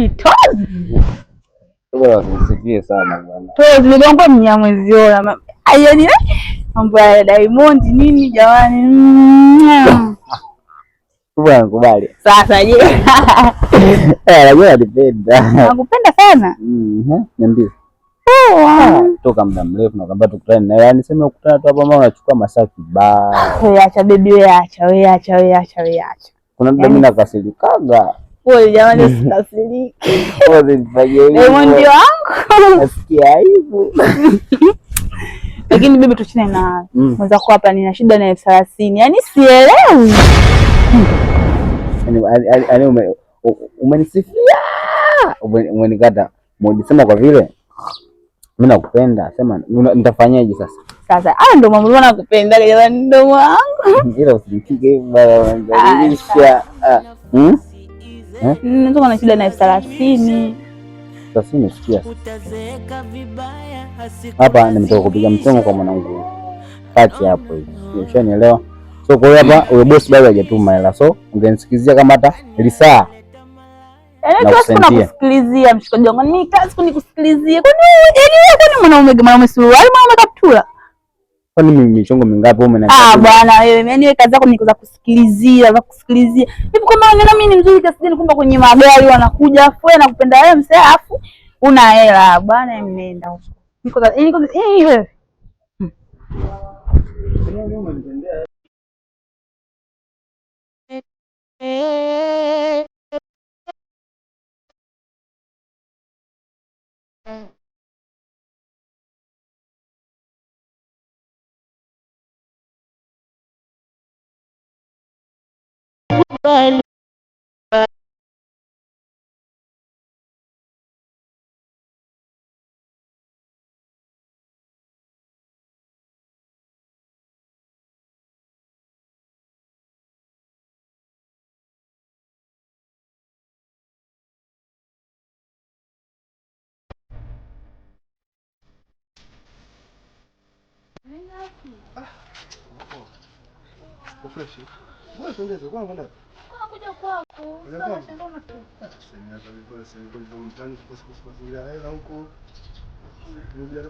Jamani, tozi. Bwana usisifie sana bwana. Tozi niliomba mnyamwezi ona. Yaani mambo ya Diamond nini jamani. Bwana kubali. Sasa je? Eh, najua unanipenda. Nakupenda sana. Mhm, niambie. Poa. Toka muda mrefu nakwambia tukutane na yaani sema ukutana tu hapa mama unachukua masaa kibao. Wewe acha baby, wewe acha, wewe acha, wewe acha, wewe acha. Kuna muda mimi nakasirikaga. Pole jamani, usikasirike. Wewe hivyo. Diamond wangu. Nasikia aibu. Lakini bibi, tuchine na mwenzako hapa, nina shida na 30,000. Yaani sielewi. Yaani umenisifia. Umenikata. Sema kwa vile mimi nakupenda, sema nitafanyaje sasa? Sasa haya ndio mambo nakupenda jamani, ndio wangu. Ila usinipige hivi bwana, unanidhalilisha. Hmm? Natoka na shida na 30,000. Sasa nisikia. Hapa nimetoka kupiga mchongo kwa mwanangu. Kati hapo hivi. Ushanielewa? So kwa hiyo hapa huyo boss bado hajatuma hela. So ungenisikizia kama hata lisaa. Yaani kila siku nakusikilizia mshikaji wangu. Mimi kila siku nikusikilizie. Kwani yaani kwani mwanaume mwanaume suruali mwanaume kaptura? Kwani mimi michongo mingapi wewe umeniambia? Ah bwana wewe, yaani wewe kazi yako ni za kusikilizia, za kusikilizia. Hivi kama unaona mimi ni mzuri kiasi gani kumbe kwenye magari wanakuja afu wewe nakupenda wewe msee afu una hela. Bwana mnaenda huko. Niko niko wewe.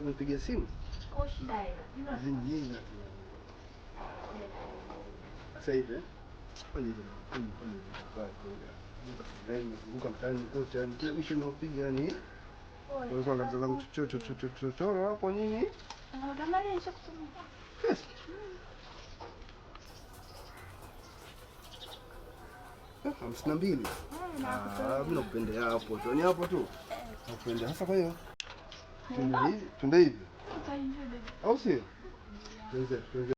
Nipigia simu sasa hivi nimezunguka mtaani kote, yani kila misho naopiga, yani zangu chochoro hapo nini. 52. Mimi nakupendea hapo tu, ni hapo tu nakupendea. Sasa kwa hiyo twende hivi, au sio? Twende.